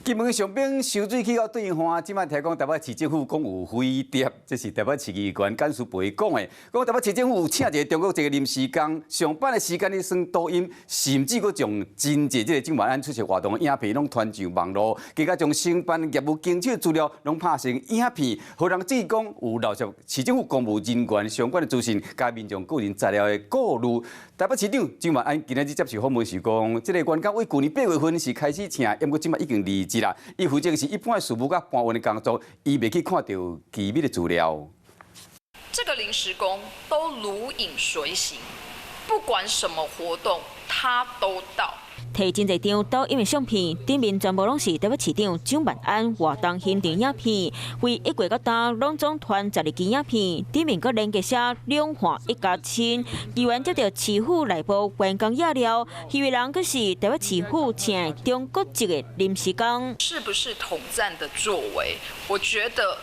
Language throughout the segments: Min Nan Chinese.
金門上爿收水去到對岸，這擺聽講台北市政府講有飛碟，這是台北市議員簡思培講的。講台北市政府有請一个中國一个臨時工，上班的時間咧耍抖音，甚至閣將真濟這个蔣萬安出席活動的影片攏傳上網路，更加將承辦業務經手資料攏拍成影片，予人質疑講有漏泄市政府公務人員相關的資訊，佮民眾個人資料的顧慮。台北市長蔣萬安今仔日接受訪問時講，這个員工為舊年8月份時開始請，毋過這擺已經離職啦。伊負責是一般的事務佮搬運的工作，伊袂去看著機密的資料。這個臨時工都如影隨形，不管什麼活動，他都到。提真濟張抖音的相片，頂面全部攏是台北市長蔣萬安活動現場影片，為1月到今攏總傳12支影片，頂面閣連結寫兩岸一家親。議員接著市府內部員工資料，以為人閣是台北市府請的中國籍的臨時工。是不是統戰的作為？我覺得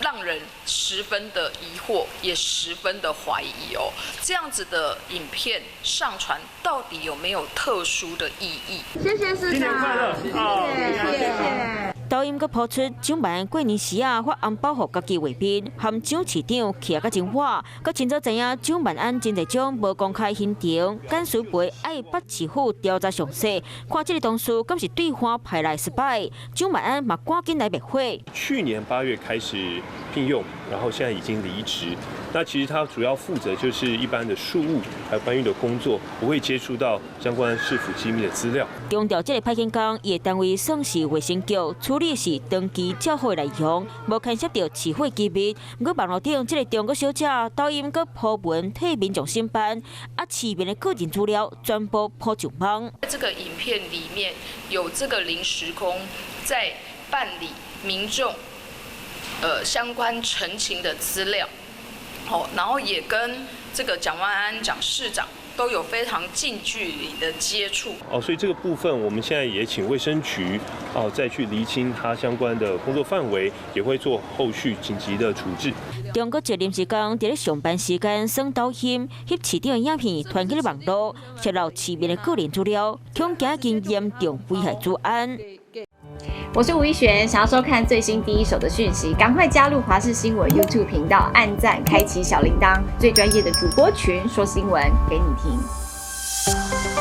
讓人十分的疑惑，也十分的懷疑哦。這樣子的影片上傳，到底有沒有特殊的意義？謝謝市長，新年快樂，謝謝。抖音閣拋出蔣萬安過年時啊發紅包予家己畫面，含蔣市長徛甲真倚，閣清楚知影蔣萬安真濟種無公開行程，簡思培愛北市府調查詳細，看這个同事敢是對岸派來失敗，蔣萬安嘛趕緊來滅火。去年8月開始聘用，然後現在已經離職。那其實他主要負責就是一般的庶務，還有搬運的工作，不會接觸到相關市府機密的資料。強調這个派遣工，伊的單位算是衛生局處理是長期照護的內容，無牽涉著市府機密。毋過網路頂這个中國小姐抖音閣 po 文替民眾審辦，啊市民的個人資料全部 po 上網。這個影片裡面有這個臨時工在辦理民眾相關陳情的資料，好，然後也跟這個蔣萬安蔣市長都有非常近距離的接觸。哦，所以這個部分我們現在也請衛生局哦再去釐清他相關的工作範圍，也會做後續緊急的處置。中國籍臨時工佇咧上班時間耍抖音，翕市長的影片傳去網路，洩露市民的個人資料，恐驚經嚴重危害治安。我是吳一璇，想要收看最新第一手的訊息，趕快加入華視新聞 YouTube 頻道，按讚，開啟小鈴鐺，最專業的主播群說新聞給你聽。